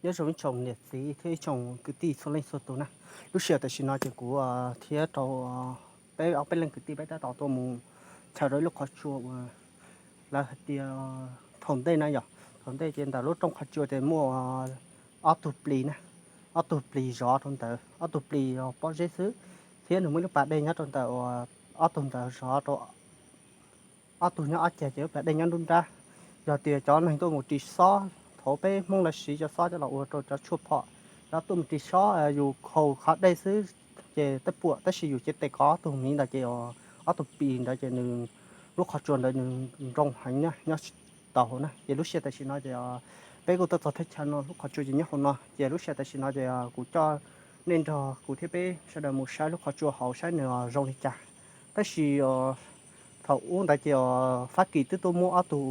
Nyob zoo ib tsoom niam txiv thiab ib tsoom kwv tij txhua leej txhua tus na. Lub sij hawm tam sim no ces kuv thiab rau peb ob peb leej kwv tij peb tab tom tuaj mus chaws rau ib lub qhov tsua uas lawv hais tias thaum ntej na yom, thaum ntej ces ntawm lub rooj qhov tsua ces muaj ob tug plis na, ob tug plis zov rau ntawd, ob tug plis pob zeb xwb, thiab nws muaj ib lub pas dej nyob rau ntawm uas ob tug ntawd zov rau ob tug nyob ob cag ces lub pas dej nyob nruab nrab. Yog tias cov neeg tuaj mus ris xob, thaum peb Hmoob lawv siv cov xob coj los ua rau cov tshuaj phom, lawv tuaj mus ris xob yus khaus qhov dej xwb ces tej puam, tab sis yus cev tes kov ob tug miv ntawd ces ob tug plis ntawd ces nws lub qhov tsua ntawd nws nroo heev na, nyob tsis tau hauv na. Ces lub sij hawm tam sim no ces peb kuj tuaj txog thaj chaw no, lub qhov tsua ces nyob hauv no, ces lub sij hawm tam sim no ces kuv coj nej nrog kuv thiab peb sawv daws mus saib lub qhov tsua hauv saib nws zoo li cas. Tab sis thaum ub ntawd ces Fab Kis twb tuaj muab ob tug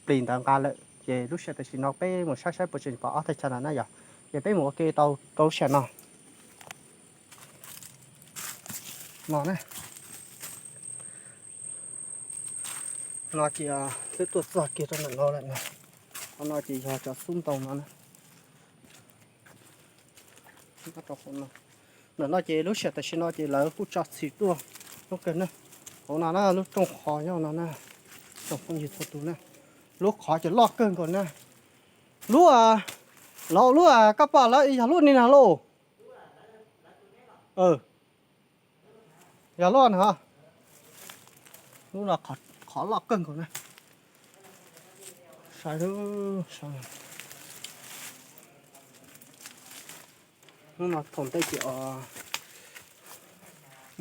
plis ntawd nqa lawm, ces lub sij hawm tam sim no peb mus saib saib puas tseem pom ob thaj chaw no na yom. Ces peb mus ua ke rau lub sij hawm no. No na, no ces twb tuaj txog kiag rau ntawm no lawm na. Qhov no ces yog cov xub ntoo no na. Ntawm no ces lub sij hawm tam sim no ces lawv kuj tso txhim tuaj lub kawg na. Hauv no na, lub rooj qhov nyob no na, tsoom phooj ywg txhua tus na, lub qhov ces loj kawg nkaus na. Lub, lub, koj pom lawv yog lub ni na lauj? Yog lub no, lub no qhov loj kawg nkaus na. Saib, hnub no thaum ntej ces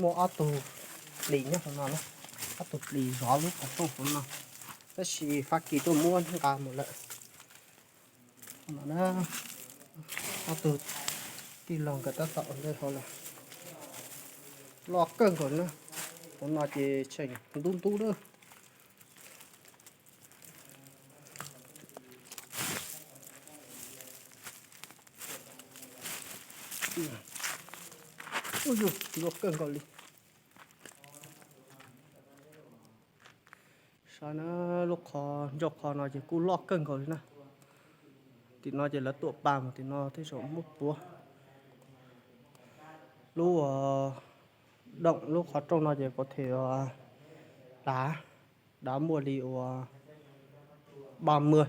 muaj ob tug plis nyob hauv no na, ob tug plis zov lub qhov rooj hauv no, tab sis Fab Kis tuaj muab nqa mus lawm. Ob tug tij laug nkawd tab tom ua ntej hauv lawm, loj kawg nkaus na. Hauv no ces tseem ntub ntub lawm. Ub yus, loj kawg nkaus li. Saib na, lub qhov ncauj qhov no ces kuj loj kawg nkaus li na. Tim no ces lawv tuam pas mus tim no tej zaum muab puav. Lub doom lub qhov rooj no ces kuv them dav, dav muaj li uas ba mươi,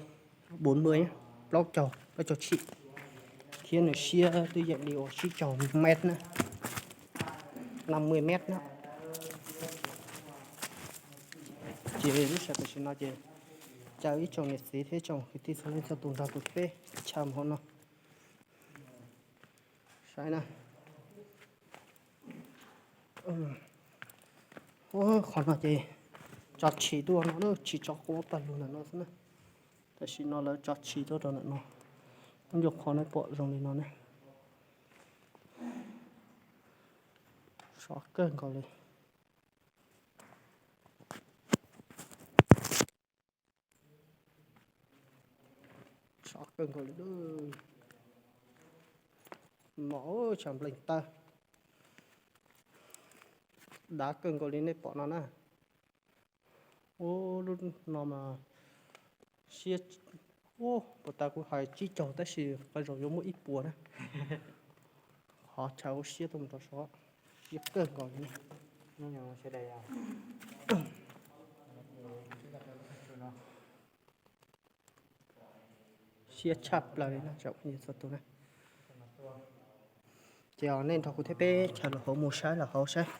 bốn mươi, plaub caug, plaub caug tshim, thiab nws siab twb yeej li uas tsib caug mev na, năm mươi mét na. Ces lub sij hawm tam sim no ces caw ib tsoom niam txiv thiab ib tsoom kwv tij txhua leej txhua tus nrog kuv peb chaw mus hauv no saib na. Qhov no ces tso tshis tuaj no na, tshis tso quav pawg lug ntawm no xwb na. Tam sim no lawv tso tshis tuaj rau ntawm no, ncauj qhov no pom zoo li no ne. Sov kawg nkaus li. Sov kawg nkaus li. Mom, tshav nplees tawg, dav kawg nkaus li nej pom no na. Ub, lub no mas siab, ub, puas tas kuv hais tsib caug tab sis qee zaum yuav muaj ib puas na. Qhov chaw ua siab tuaj mus rau sov, siab kawg nkaus li. Siab tshaj plaws li na tsoom phooj ywg txhua tus na. Ces nej nrog kuv thiab peb chaw los hauv mus saib los hauv saib.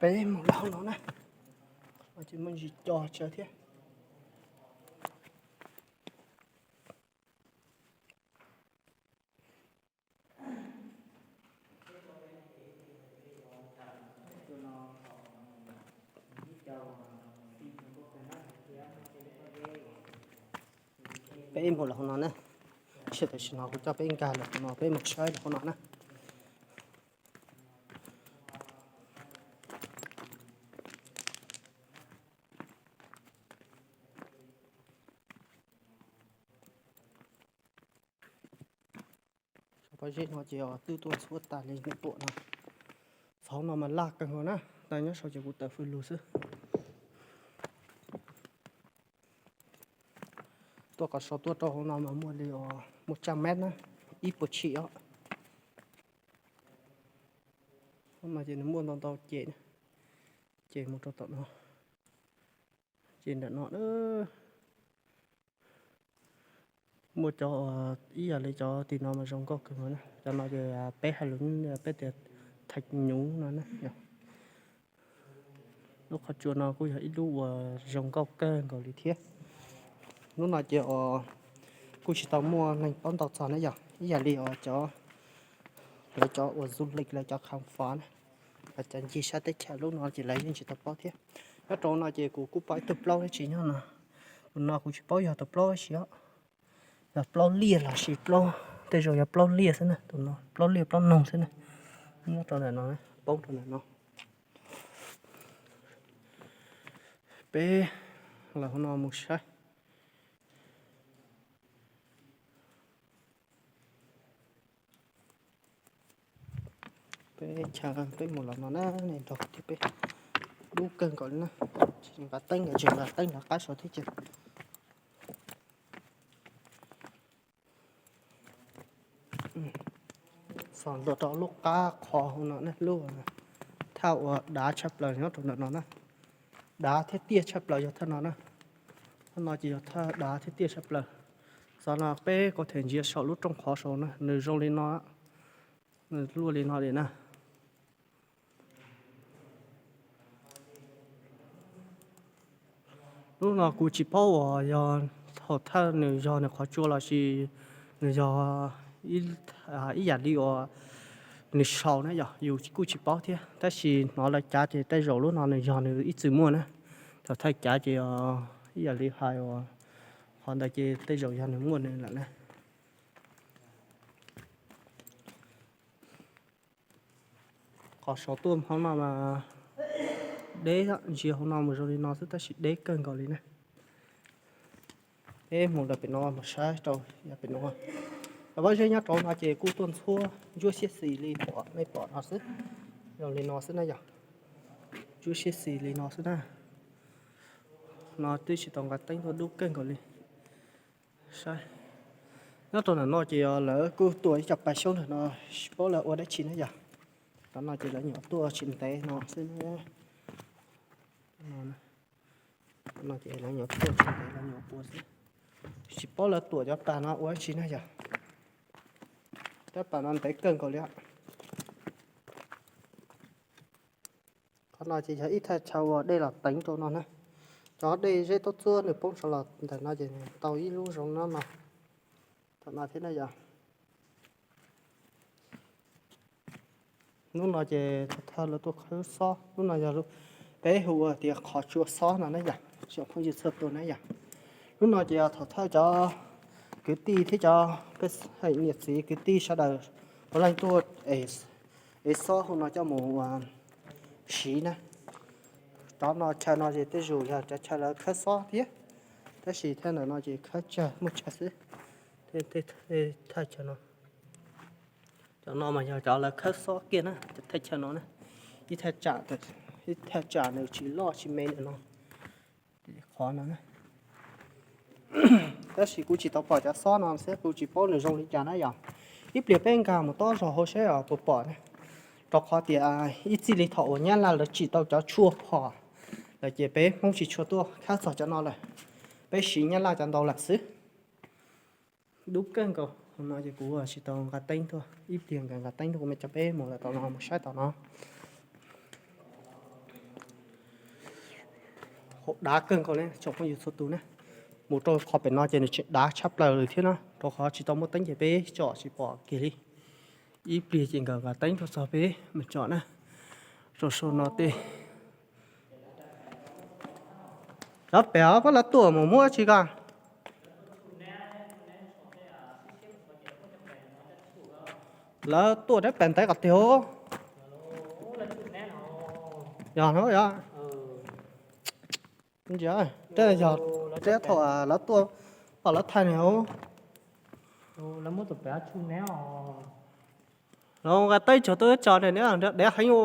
Peb mus lawm hauv no na, ces muaj ntsis co tsawv thiab. Peb mus lawm hauv no na. Tam sim no kuv coj peb nkag lawm hauv no, peb mus saib lawm hauv no na. Pob zeb no ces twb tuaj ntxhua tas li nej pom no. Txog no mas laj kawg nkaus na, tau nyob saum ces kuv tawm fws lug xwb. Tuaj kom so tuaj rau hauv no mas muaj li, muaj tsaj mev na, ib puas tshim os. Hauv no ces nws muaj ntau ntau ces, ces mus rau tom no, ces ntawm no muaj cov ib yam li cov tim no mas zoo nkauj kawg nkaus na. Cov no ces peb hais lus peb tias thaj nyuv no na. Lub qhov tsua no kuj yog ib lub uas zoo nkauj kawg nkaus li thiab. Lub no ces kuj tsis tau muaj neeg paub ntau txog na yom, ib yam li uas cov, lawv cov uas du lịch lawv cov khám phá na, lawv cov ncig sab teb chaws lub no ces lawv yeej tsis tau paub thiab. Nyob rau no ces kuv kuj pom ib tug plaub dab tsi nyob no. Tus no kuv tsis paub yog tus plaub dab tsi os. Yog plaub liaj los sis plaub, tej zaum yog plaub liaj xwb na, tus no plaub liaj plaub noog xwb na. Nyob rau ntawm no, poob rau ntawm no. Peb los hauv no mus saib. Peb chaw peb mus los no na, nej nrog thiab peb. Dub kawg nkaus li na. Nqa teeb, nqa teeb los qab saud thiab ces. Txog ntua rau lub qab qhov hauv no na, lub thaj uas dav tshaj plaws nyob rau ntawm no na. Dav thiab tiaj tshaj plaws yog thaj no na. Thaj no ces yog thaj dav thiab tiaj tshaj plaws. Xav no peb kav them ntsia saum lub rooj qhov saud na, nws zoo li no, nws luaj li no li na. Lub no kuv tsis paub uas yog thaum thawj nws yog nws qhov tsua los sis nws yog ib yam li uas nws sau na yom, yus kuj tsis paub thiab, tab sis hnov lawv cav ces tej zaum lub no nws yog nws ib txwm muaj na. Thaum thawj cav ces ib yam li hais uas qhov ntawd ces tej zaum yog nws muaj nws lawm na. Qhov saud tuaj hauv no mas deb, ntsia hauv no mus zoo li no xwb tab sis deb kawg nkaus li na. Peb mus lawm pem no mus saib rau yav pem no. Cov pob zeb nyob rau no ces kuj tuaj ntxhua ntsuab siab xis li pom nej pom no xwb. Zoo li no xwb na yom. Ntsuab siab xis li no xwb na. No twb tsis tau nqa teeb tuaj, dub kawg nkaus li. Saib, nyob rau ntawm no ces lawv kuj tua ib co paj xyoob ntawm no, tsis paub lawv ua dab tsi na yom. Cov no ces lawv nyuam tuaj tsis ntev no xwb. No ces lawv nyuam tuaj tsis ntev lawv nyuam pua xwb. Tsis paub lawv tuam cov paj no ua dab tsi na yom. Cov paj no ntev kawg nkaus li. Qhov no ces yog ib thaj chaw uas dej los teev rau no na. Cov dej zeb tub txuab nws poob saud los ntawm no ces tau ib lub zoo no no. Thaum no thiab na yom. Lub no ces thawj lawv tuaj khawb xob, lub no yog peb hu ua tias qhov tsua xob no na yom, tsoom phooj ywg txhua tus na yom. Lub no ces yog thaum thawj cov kwv tij thiab cov pej xeem niam txiv kwv tij sawv daws puav leej tuaj ev xob hauv no coj mus siv na. Cov no chaw no ces tej zaum yog cov chaw lawv khawb xob thiab, tab sis thaj ntawm no ces khawb tsawg muaj tsawg xwb. Thaj chaw no, cov no mas yog cov lawv khawb xob kiag na, cov thaj chaw no na. Ib thaj tsam, ib thaj tsam nws tsis loj tsis me ntawm no. Qhov no, tab sis kuv tsis tau pom cov xob no xwb kuv tsis paub nws zoo li cas na yom. Ib pliag peb nkag mus tob zog hauv saib os puas pom na. Rau qhov tias ib txij li thaum uas Nyab Laj lawv tsim tau cov tshuaj phom lawm ces peb Hmoob tsis tshua tuaj khawb txog cov no lawm, peb siv Nyab Laj cov ntau lawm xwb. Dub kawg nkaus no ces kuv tsis tau nqa teeb tuaj, ib pliag nkag nqa teeb tuaj kuv mam coj peb mus lawm tom no mus saib tom no. Hauv dav kawg nkaus li tsoom phooj ywg txhua tus na. Mus rau qhov pem no ces nws tseem dav tshaj plaws li thiab na, rau qhov tsis tau muaj teeb ces peb tsom tsis pom kiag li. Ib pliag ces nkawd nqa teeb tuaj txog peb mus tsom na. Rau saum no tej. Cov pem os, pab lawv tuaj mus muab tsi ko. Lawv tuaj rab pas ntaiv qhov twg os? Yog no yog. Ntsia, tej yog tej thaum lawv tuaj, pom lawv thaij ne os. Lawv nqa teb tso tuaj tso ne, nws dev heev.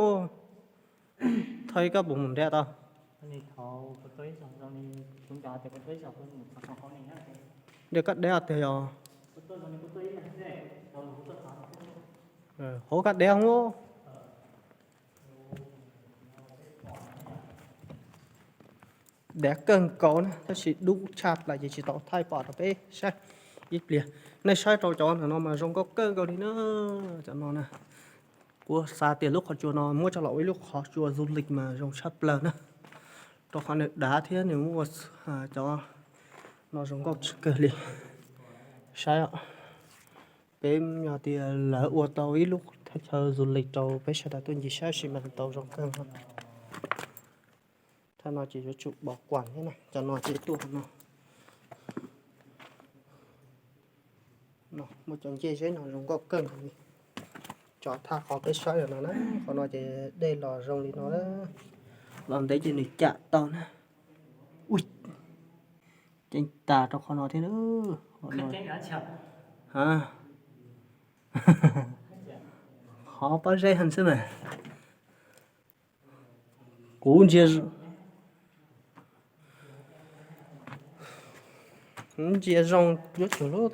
Thaij koj puas mus nrhiav tau. Nrhiav koj dev tiag yog. Hauv koj dev heev. Dev kawg nkaus na, tab sis dub tshaj plaws ces tsis tau thaij pom rau peb saib ib pliag. Nej saib rau cov no mas zoo nkauj kawg nkaus li na. Cov no na, kuv xav tias lub qhov tsua no muab coj los ua ib lub qhov tsua du lịch mas zoo tshaj plaws na, rau qhov nws dav thiab nws muaj cov no zoo nkauj kawg li. Saib, peb yog tias lawv ua tau ib lub thaj chaw du lịch rau peb sawv daws tuaj ncig saib sis mas tau zoo kawg. Thaj no ces yuav tsum pov kuas thiab na, cov no ces tuaj no. Muaj cov ncej zeb no zoo nkauj kawg li. Tso thaj qhov peb saib no na, qhov no ces dej los zoo li no na. Los ntev ces nws cam tau na. Ui, ceev tas rau qhov no thiab. Qhov pob zeb heev xwb mas. Kuv ntsia, ntsia zoo yuav tsum lub,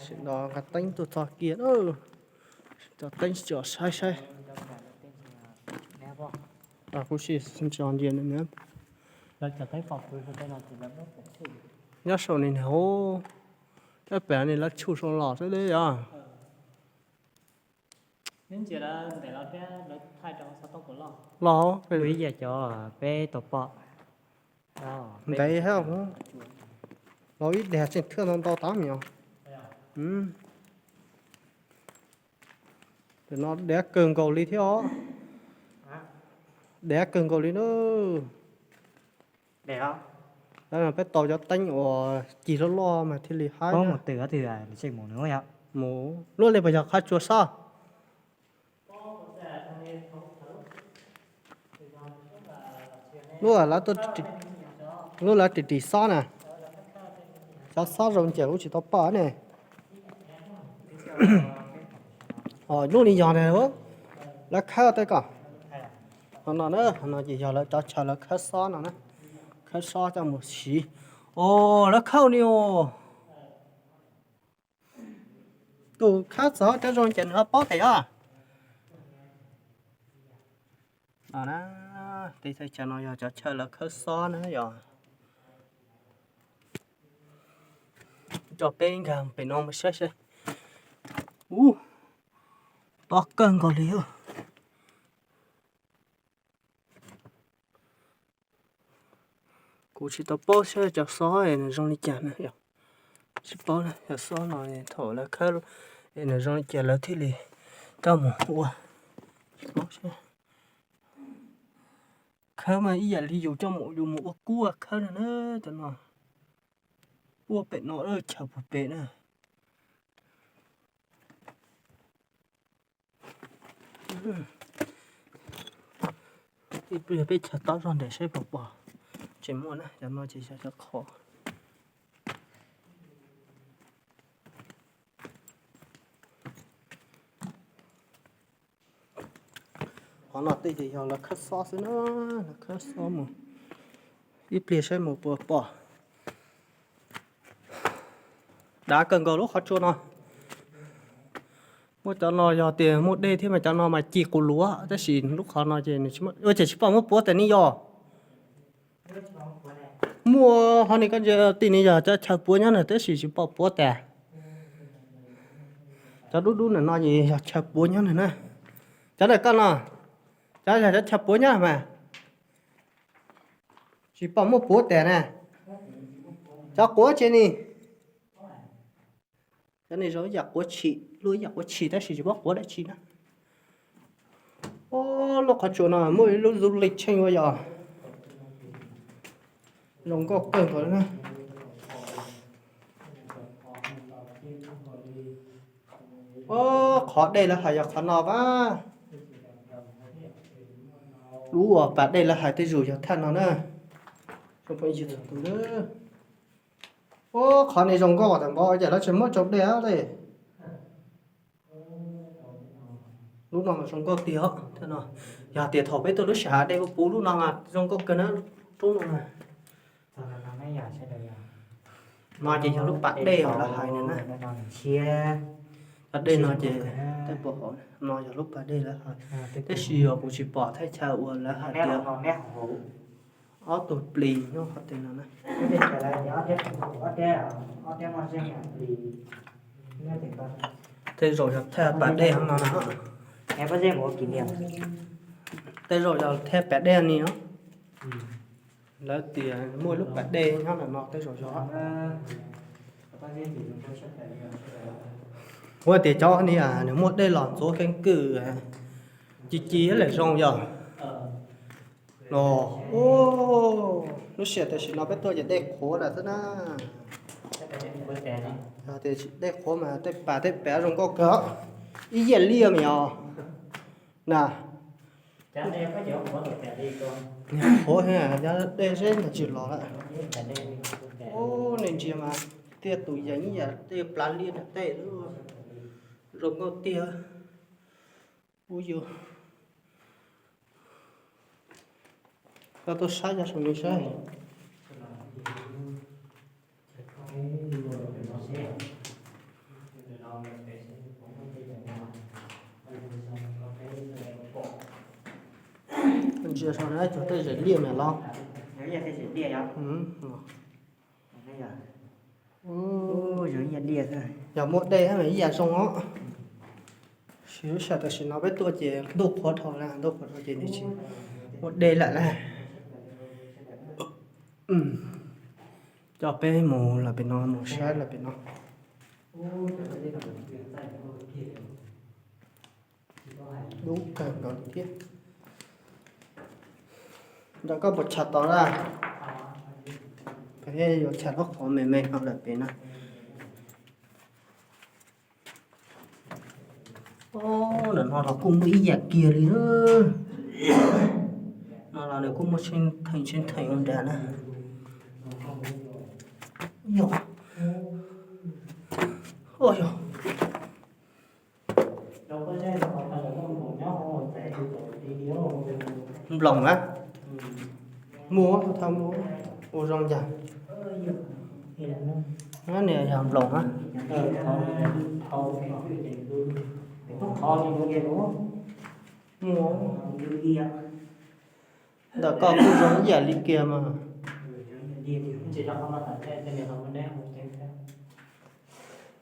sim no nqa teeb tuaj txog kiag, tso teeb tso saib saib. Kuv sim ntsia nyob saum ni na, cov pem ni lawv tshuj sau los xwb li os. Los, peb tau pom. Ntev hab, los ib dag tseem thwj ntau ntau tab meeg. Tes no dev kawg nkaus li thiab os. Dev kawg nkaus li na. Peb tau cov teeb uas cig loj loj mas thiaj li haib. Mus luaj li puas yog qhov tsua xob? Lub, lub lawv ris ris xob na. Cov xob zoo ces kuv tsis tau pom ne. Lub ni yog na, lawv khawb tej ko. Qhov no na, qhov no ces yog lawv cov chaw lawv khawb xob no na. Khawb xob coj mus siv. Os, lawv khawb ni os. Tus khawb txog cov zoo ces nws ho paub tes os. Tej chaw no yog cov chaw lawv khawb xob na yog. Tso peb nkag pem no mus saib saib. Ub, tob kawg nkaus li. Kuv tsis tau paub saib cov xob es nws zoo li cas na yom. Tsis paub na, cov xob no thaum lawv khawb es nws zoo li cas lawv thiaj li coj mus ua. Tsis paub saib. Khawb mas ib yam li yus coj mus, yus mus ua kub ua khawb no na, cov no. Ua pem no chaw puag pem na. Ib pliag peb chaw tob zog nram saib puas pom. Tseem muaj na, cov no ces xyov cov qhov. Qhov no tej ces yog lawv khawb xob xwb na, lawv khawb xob mus. Ib pliag saib mus puas pom. Dav kawg nkaus lub qhov tsua no. Muaj cov no yog tias muaj dej thiab mas cov no mas ci quv luav, tab sis lub qhov no ces ua cas tsis pom muaj puav tas ne yog. Muaj ho ni, koj ntsia tim ni yog cov chaw puav nyob na, tab sis tsis pom puav tas. Cov dub dub ntawm no ces yog chaw puav nyob na. Cov ntawm koj no, cov yog cov chaw puav nyob mas tsis pom muaj puav tas na. Cov quav tse ni, cov ni zoo ib yam quav tshis, luaj ib yam quav tshis tab sis tsis paub quav dab tsi na. Lub qhov tsua no muaj ib lub du lịch tsheej ua yog zoo nkauj kawg nkaus li na. Ub, qhov dej lawv hais yog qhov no pab. Lub uas pas dej lawv hais tej zaum yog thaj no na. Ub, qhov no zoo nkauj tam npaum ces lawv tsis muab tsau dej li. Lub no zoo nkauj tiag. Yog tias thaum peb tuaj lub sij hawm dej puv puv lub no zoo nkauj kawg na, roob no na. No ces yog lub pas dej uas lawv hais no na. Pas dej no ces tej pom hauv no yog lub pas dej lawv hais, tab sis yog kuv tsis pom thaj chaw uas lawv hais tias ob tug plis nyob qhov twg no na. Tej zaum yog thaj pas dej no na. Tej zaum yog thaj pas dej ni no. Lawv tias muaj lub pas dej nyob ntawm no tej zaum yog. Ua tias cov ni nws muaj dej los ntxuav keeb kwm ci ci lawm zoo yog. Los, lub sij hawm tam sim no peb tuaj ces dej qhuav lawm xwb na. Dej qhuav mas tej pas tej pav zoo nkauj kawg, ib yam liaj mas yog na. Qhuav, dej zeb ntawd tsis los lawm. Ub, nej ntsia mas, tiaj tus yees ib yam tej plav liaj nram tej, zoo nkauj tiag. Ub, yus tau tuaj saib cov saum no saib. Ntsia saum no cog tej zem liaj na los. Yog muaj dej mas ib yam zoo os. Lub sij hawm tam sim no peb tuaj ces ntuj qhuav dhau na, ntuj qhuav dhau ces nws tsis muaj dej lawm na. Coj peb mus los pem no, mus saib los pem no. Dub kawg nkaus li thiab. Nram koj puas tsham tod na? Yuav tsham lub qhov me me no lawm pem na. Ub, ntawm no los kuj muaj ib yam kiag li na. No los nws kuj muaj tshee theem tshee theem ua nrad na. Yog, yog nploos na. Muaj, thaj muaj, ua zoo cas. Niam yog nploos na. Muaj, ntawm koj kuj zoo ib yam li kiag mas.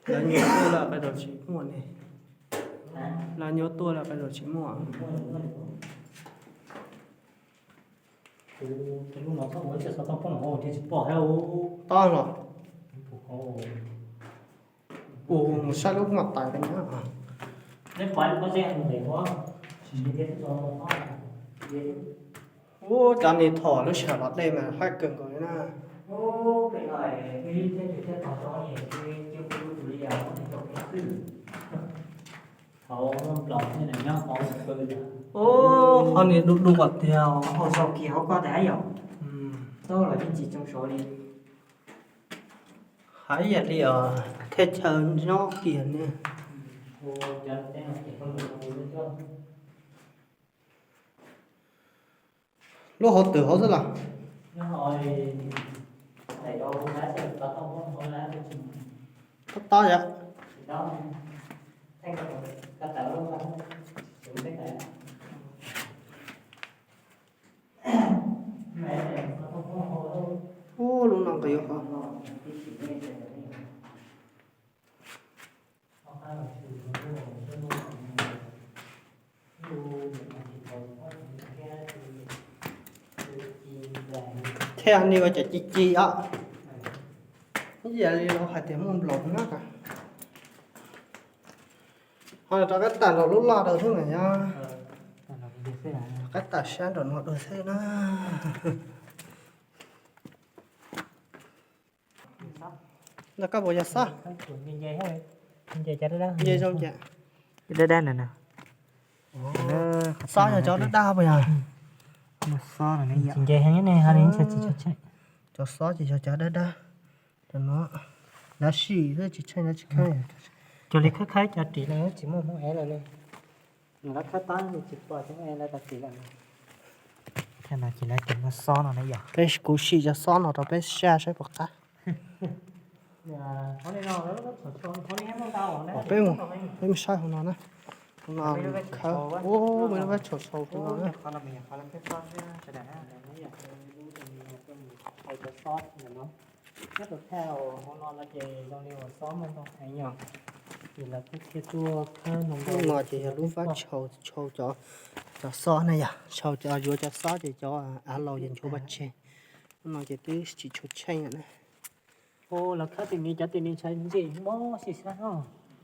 Lawv nyuam tuaj lawm qee zaum tsis muaj ne. Lawv nyuam tuaj lawm qee zaum tsis muaj. Tob los. Ua mus saib lub maj tais peb na. Ub, cov ni thaum lub sij hawm los dej mas haib kawg nkaus li na. Ub, qhov ni du du kom tiag. Hais ib yam li os, thaj chaw nyob kiag ne. Lub hauv twg hauv xwb los? Tob tob yom. Ub, lub no nqis hov. Thiaj li ua cov ci ci os. Ib yam li lawv hais tias muaj nploos na. Ho rov qab tawm los lub loj rau xwb na yog. Rov qab tawm sab nram no dua xwb na. Ntawm koj puas yog xob? Nce zoo cas? Dab dab na. Xob yog cov dab dab puas yog? Tsis nce heev ne, ho li ntshai tsis tshua tsheej. Cov xob ces yog cov dab dab. Cov no dab si xwb tsis tsheej dab tsi khawb. Cuag li khawb khawb cov ris no tsis muaj hmoov ev lawm ne. Nws lawv khawb tab tsis pom cov ev lawv cov ris lawm. Thiab no ces lawv cov muaj xob no na yom. Peb kuv sim cov xob no rau peb saib saib puas qab. Peb mus, peb mus saib hauv no na. Hauv no khawb, ub, muaj lub vab tshaus tshaus hauv no na. Lub no ces yog lub vab tshaus tshaus cov, cov xob na yom, tshaus cov yuav cov xob ces cov av laus ces nchuav pov tseg. Lub no ces twb tsis tshua tsheej lawm na. Lawv khawb tis ni cov tis ni ntshai ntsim mob si sab no.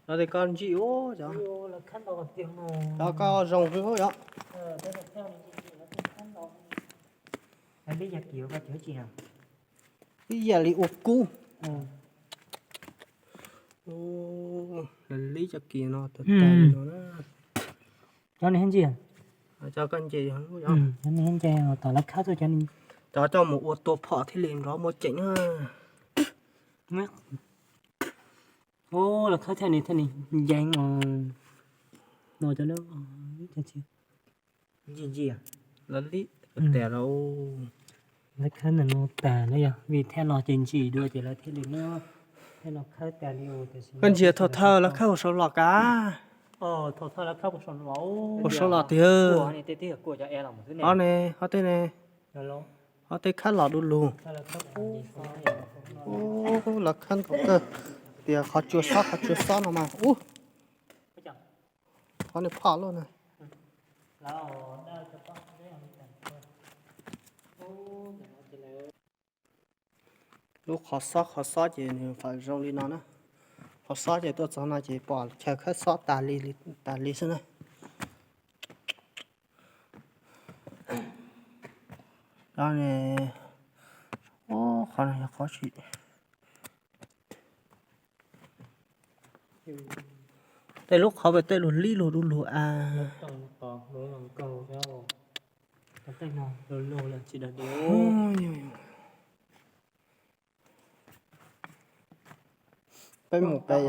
Lawv tias koj ntsim ub cov. Lawv khawb ntau tiag no. Cov koj zoo ub yom. Ib yam li ua kub. Lawv lib cov kis no tag tag li no na. Cov ni ntsia, cov koj nce, cov ni ntsia tom lawv khawb tuaj cov ni. Cov coj mus ua tua phom thiaj li nrov muaj ceem na. Ub, lawv khawb thiaj ni thiaj ni nce no cov lawv ntsia ntsia. Lawv lib tiag lauj. Lawv khawb ntawm no tag na yog vim thiaj no ces ntsim dua ces lawv thiaj li muab thiaj no khawb tag li. Koj ntsia thaum thawj lawv khawb puas sau los kav? Puas sau los tiag? Ob ne, ob teb ne, ob teb khawb los du lug. Ub, lawv khawb ntau kawg. Tias qhov tsua xob, qhov tsua xob no mas ub, qhov ni phom luaj na. Lub qhov xob, qhov xob ces nws fam zoo li no na. Qhov xob ces tuaj txog no ces pom chaw khawb xob tas li, tas li xwb na. Qhov no yog qhov tsis, tej lub qhov pem tej luag lib luag du lug a. Peb mus peb,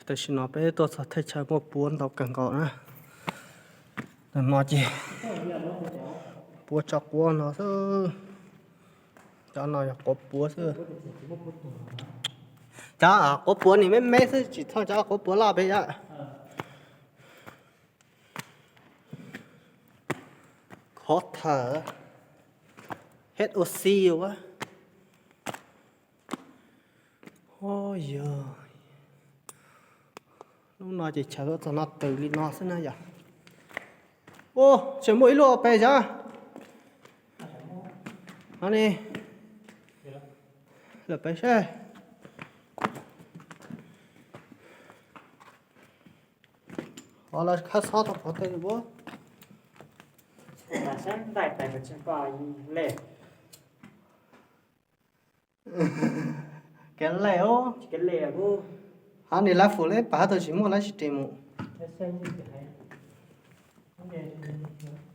tam sim no peb tuaj txog thaj chaw muaj puab ntau kawg nkaus na. Tam no ces puab tso quav no xwb. Cov no yog quav puab xwb. Cov quav puab ni me me xwb tsis thooj cov quav puab loj peb yom. Khov thawm, H O C a. Yog lub no ces chaw tuaj txog no twm li no xwb na yom. Ua, tseem muaj ib lub pem xyov. Ho ni, lawm pem seb. Qhov lawv khawb xob tau qhov twg ua? Kev lej os. Ho ni lawv fum lawv ib pam tau tsis muaj lawv tsis ris mus.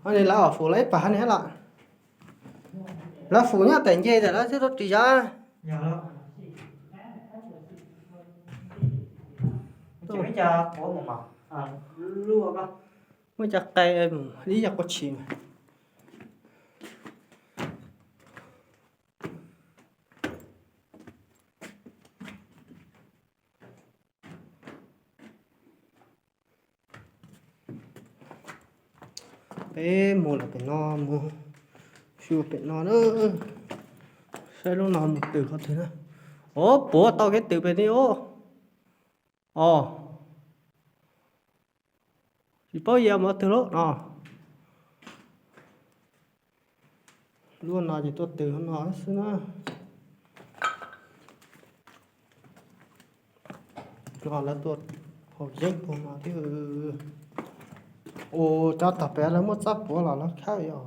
Ho ni lawv fum lawv ib pam ho ni lawm. Lawv fum nyob tam nce tam lawv thiaj tau ris yom. Muaj cov qe mus ib yam qua tshis mas. Peb mus lawm pem no, mus xyuas pem no na. Saib lub no mus twm qhov twg na. Os, puav tau kev twm pem ni os. Os, tsis paub yam mus twg lawm no. Lub no ces tuaj twm no xwb na. No lawv tuaj haus yeeb puag no thiab. Ua cov tog pem lawv muab txab puav los lawv khawb yom.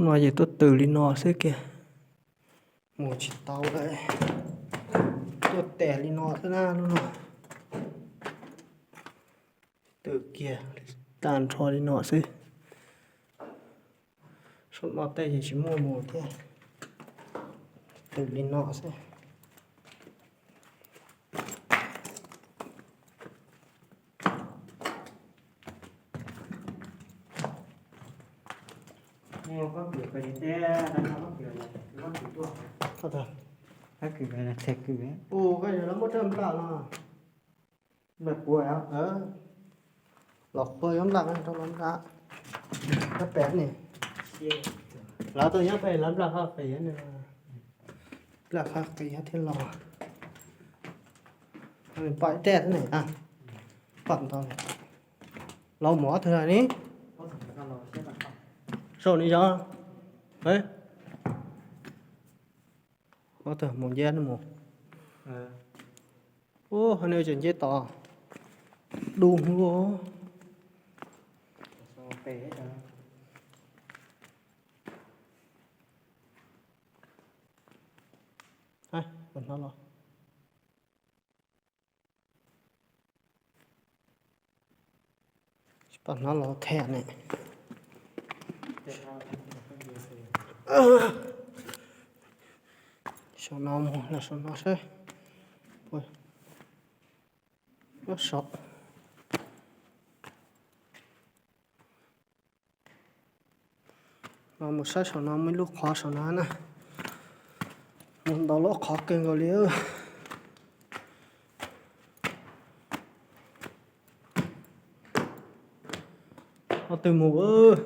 No ces tuaj twm li no xwb kiag. Mus tsis tau lawm. Tuaj tes li no xwb na lub no. Twm kiag tag nrho li no xwb. Saum no tej ces tsis muaj mus thiab. Twm li no xwb. Ua, koj yog lawv muab rab nplaj no. Los qhuas yuav nplaj rau los nplaj. Nyob pem ne. Lawv tuaj nyob pem lawv nplaj qhov qis, nplaj qhov qis thiaj los. Pom dej thiab ne. Pom ntau. Los mus ob tug lawm ni. Saum ni yog. Ob tug mus nceb mus. Ub, hov no tseem nceb tod. Du hwv. Pab hnov los, pab hnov los them ne. Saum no mus los saum no saib. Saum no mus saib saum no muaj ib lub qhov saum no na. Mus ntau lub qhov kawg nkaus li. Ob tug mus.